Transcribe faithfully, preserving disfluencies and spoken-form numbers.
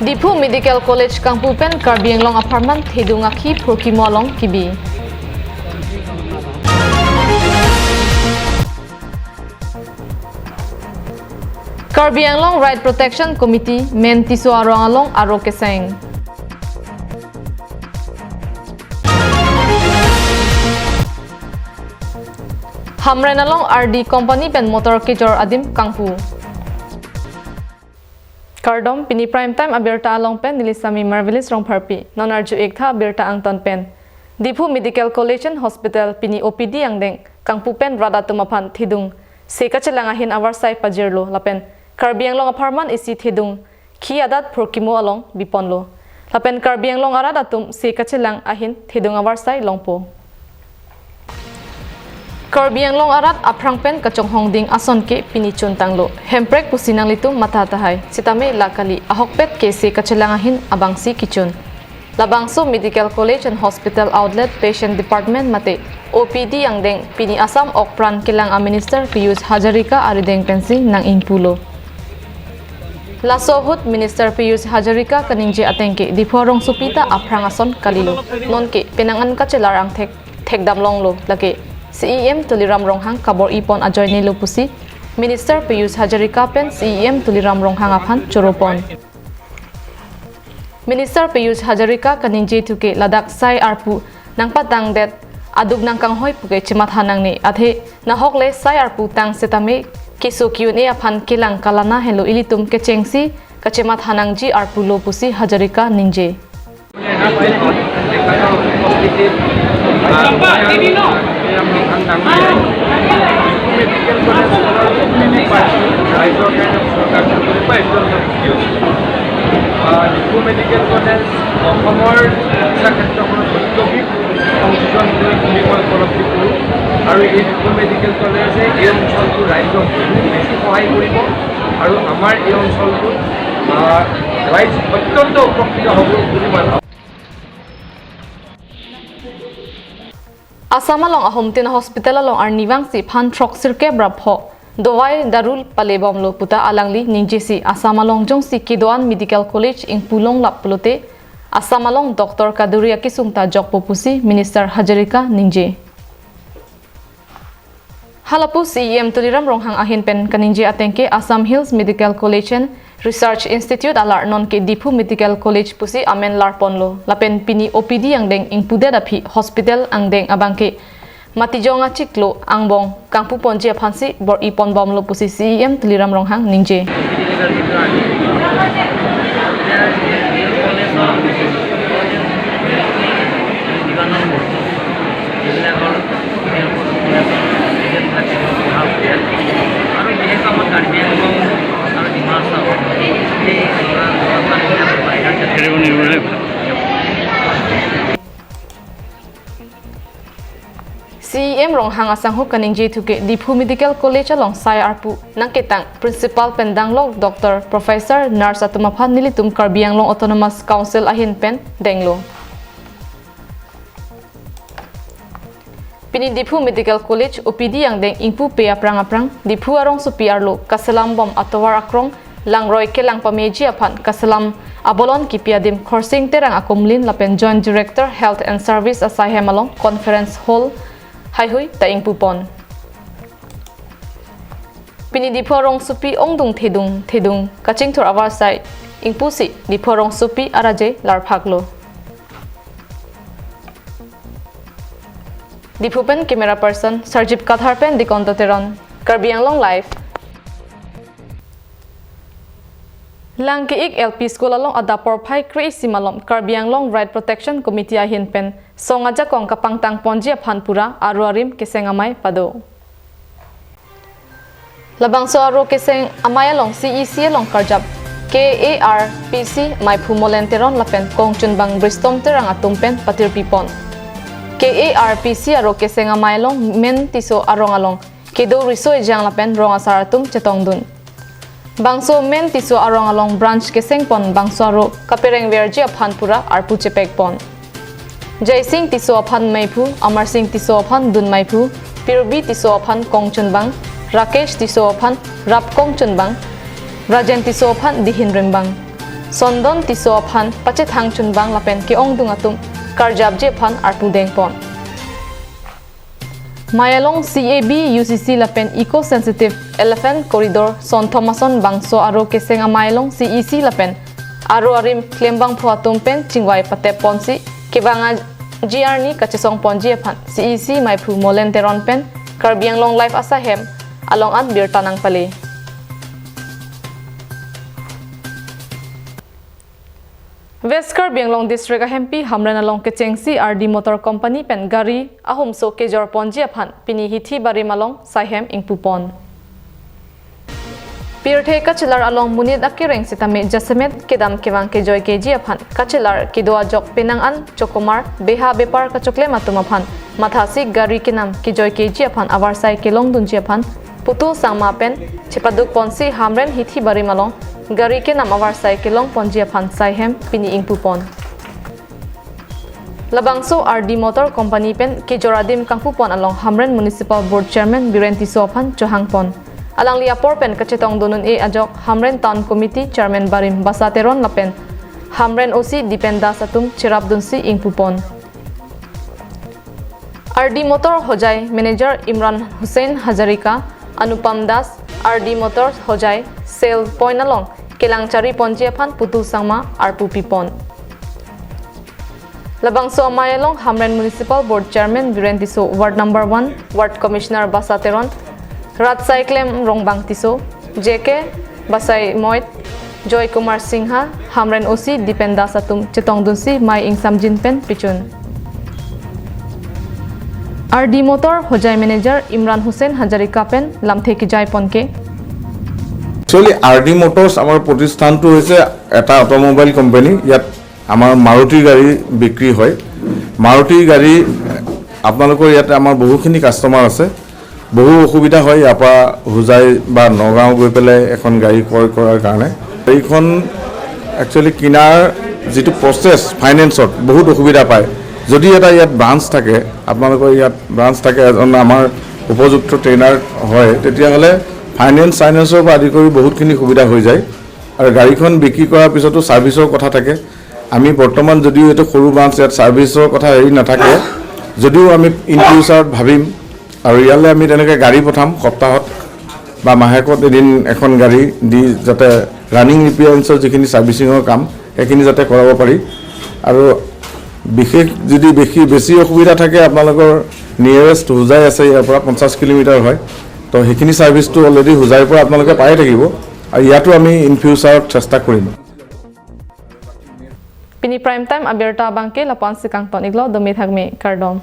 Diphu Medical College kangpu pen Karbi Anglong apharman thedung akhi phurkimo along kebi. Karbi Anglong Right Protection Committee Men Tisso arong along aro keseng. Hamren along R D company pen motor kejor adim kangpu. Kardom, pini Prime Time abirta along pen neli Sami Marvelous Rongpharpi. Non arju-ik tha abirta angton pen. Diphu Medical College and Hospital pini O P D angdeng kangpu pen rat atum aphan thedung se kachelang ahin avarsai pajirlo lapen Karbi Anglong apharman isi thedung khi adat phurkimo along biponlo. Lapen Karbi Anglong arat atum se kachelang ahin thedung avarsai longpo. Karbi Anglong arat aphrang pen kachonghongding ason ke pini chuntanglo. Hemprek pusi nanglitum matha tahai. Sitame la kali, ahokpet ke se kachelang ahin abangsi kechun. Labangso Medical College and Hospital Outlet Patient Department mate O P D angdeng pini Assam okpran kelang a Minister Piyush Hazarika arideng pensi nang-ingpulo. Laso ahut Minister Piyush Hazarika kaningje ateng ke Diphu arongsopi ta aphrang ason kalilo. Nonke penang an kachelar angthek thekdam longlo, lake C E M Tuliram Ronghang kabor-ipon ajoinelo pusi Minister Piyush Hazarika pen C E M Tuliram Ronghang aphan choropon. Minister Piyush Hazarika kaningje thu ke ladak sai arpu nangpatangdet aduk nangkanghoi puke chematha nangne, athe nahok le sai arpu tang setame keso ki-un-e aphan kelang kalana helo, ilitum kechengsi kachematha nangji arpulo pusi Hazarika ningje. Ah, Diphu medical college অসমৰ চিকিৎসা ক্ষেত্ৰখনত অত্যধিক সংযোজন কৰি বুলি মই উপলব্ধি কৰোঁ আৰু এই ডিফু মেডিকেল কলেজে এই অঞ্চলটোৰ ৰাইজক বহুত বেছি সহায় কৰিব আৰু আমাৰ এই অঞ্চলটোত, আহ, ৰাইজ অত্যন্ত উপকৃত হ'ব বুলি মই ভাবোঁ। Assam along ahomtin hospital along arnivang si phan throksirkep ra pho dovai darul palebomlo puta alangli ningjesi Assam along jongsi kedo-an medical college ingpu longlap pulote Assam along doctor kaduri akisung ta jokpo pusi Minister Hazarika ningje. Halapu C E M Tuliram Ronghang ahin pen kaningje ateng ke Assam Hills Medical College and Research Institute alar nonke Diphu Medical College pusi amen larponlo. Lapen pini O P D angdeng ingpudet aphi hospital angdeng abangke matijong achiklo angbong kangpuponji aphansi bor-iponbomlo pusi C E M Tuliram Ronghang ningje. C E M Ronghang asangho kaningje thu ke Diphu Medical College along sai arpu nangketang principal pen danglok doctor, professor, nurse atum aphan nelitum Karbi Anglong Autonomous Council ahin pen denglo. Pini Diphu Medical College O P D angdeng ingpupe aphrang aphrang Diphu arongsopi arlo kaselambom atovar akrong langroi kelang pameji aphan kaselam abolon kipi adim Khorsing Terang akumlin lapen Joint Director Health and Service asaihem along conference hall haihui ta ingpupon. Pini Diphu arongsopi ongdung thedung thedung kachingthur avarsai ingpusi Diphu arongsopi araje larphaklo. Diphu pen camera person Sarjip Kathar pen Dikonto Teron, Karbi Anglong Live. Langke-ik L P School along adap porphai kre-isi malom Karbi Anglong Right Protection Committee ahin pen song ajakong kapangtangponji aphan pura aro arim keseng amei pado. Labangso aro keseng amei along C E C along karjap K A R P C meiphu Molen Teron lapen kongchunbang Bristom Terang atum pen patirpipon. K A R P C aro keseng amei along Men Tisso arong along kedo riso ejang lapen rong asar atum chetongdun. Bangso Men Tisso arong along branch kesengpon bangso aro kaperengverji aphan pura arpu chepekpon. Jaising Tisso aphan meiphu, Amarsing Tisso aphan dun meiphu, Pirbi Tisso aphan kongchunbang, Rakesh Tisso aphan rap kongchunbang, Rajen Tisso aphan dihin rimbang. Sondon Tisso aphan pachethang chunbang lapen ke-ongdung atum karjapji aphan arpu dengpon. Mei along C A B U C C lapen Eco Sensitive Elephant Corridor sonthom ason bangso aro keseng amei along C E C lapen aro arim klembangphu atum pen chingvai patepponsi kevang aji arni kachesongponji aphan C E C meiphu Molen Teron pen Karbi Anglong Live asaihem along an birta nangpale. West Karbi Anglong District ahempi Hamren along kechengsi R D Motor Company pen gari ahumso kejorponji aphan pini hithi barim along saihem ingpupon. Pirthe kachelar along monit akereng sitame jasemet kedam kevang kejoikeji aphan kachelar kedo ajok penang an chokomar beha bepar kachoklem atum aphan mathasi gari kenam kejoikeji aphan avarsai kelongdunji aphan Putul Sangma pen chepadukponsi Hamren hithi barim along gari kenam avarsai kelongponji aphan saihem pini ingpupon. Labangso R D Motor Company pen kejor adim kangpupon along Hamren Municipal Board Chairman Biren Tisso aphan chohangpon. Alangli apor pen kachetongdun un-e ajok Hamren Town Committee Chairman barim Basa Teron lapen Hamren O C Dipen Das atum cherapdunsi ingpupon. R D Motor Hojai Manager Imran Hussain Hazarika, Anupam Das, R D Motor Hojai Sale Point along kelang chariponji aphan Putul Sangma arpu pipon. Labangso amei along Hamren Municipal Board Chairman Biren Tisso, Ward Number One Ward Commissioner Basa Teron, Rat Saiklem Rongbang Tisso, J K Basai Moit, Joy Kumar Singha, Hamren O C Dipen Das atum chetongdunsi mei ingsamjin pen pichun. R D Motor Hojai Manager Imran Hussain Hazarika pen lamthe kejaiponke. Actually R D Motors আমাৰ প্ৰতিষ্ঠানটো হৈছে এটা automobile company. ইয়াত আমাৰ মাৰুতি গাড়ী বিক্ৰী হয়। মাৰুতি গাড়ী আপোনালোকৰ ইয়াতে আমাৰ বহুখিনি কাষ্টমাৰ আছে। বহু অসুবিধা হয় ইয়াৰ পৰা হোজাই বা নগাঁও গৈ পেলাই এখন গাড়ী ক্ৰয় কৰাৰ কাৰণে। গাড়ীখন একচুৱেলি কিনাৰ যিটো প্ৰচেছ ফাইনেন্সত বহুত অসুবিধা পায়। যদি এটা ইয়াত ব্ৰাঞ্চ থাকে, আপোনালোকৰ ইয়াত ব্ৰাঞ্চ থাকে, এজন আমাৰ উপযুক্ত ট্ৰেইনাৰ হয়, তেতিয়াহ'লে ফাইনেন্স চাইনেন্সৰ পৰা আদি কৰি বহুতখিনি সুবিধা হৈ যায়। আৰু গাড়ীখন বিক্ৰী কৰাৰ পিছতো ছাৰ্ভিচৰ কথা থাকে। আমি বৰ্তমান যদিও এইটো সৰু ব্ৰাঞ্চ, ইয়াত ছাৰ্ভিচৰ কথা হেৰি নাথাকে, যদিও আমি ইন ফিউচাৰত ভাবিম আৰু ইয়ালৈ আমি তেনেকৈ গাড়ী পঠাম সপ্তাহত বা মাহেকত এদিন এখন গাড়ী দি যাতে ৰানিং ৰিপেয়াৰেঞ্চৰ যিখিনি ছাৰ্ভিচিঙৰ কাম সেইখিনি যাতে কৰাব পাৰি। আৰু বিশেষ যদি বেছি বেছি অসুবিধা থাকে, আপোনালোকৰ নিয়েৰেষ্ট হোজাই আছে, ইয়াৰ পৰা পঞ্চাছ কিলোমিটাৰ হয়, তো সেইখিনি ছাৰ্ভিচটো অলৰেডি হোজাইৰ পৰা আপোনালোকে পায়ে থাকিব আৰু ইয়াতো আমি ইন ফিউচাৰত চেষ্টা কৰিম। Pini prime time abirta abangke lapu-ansi kangton-iklo, dome thakme, kardom.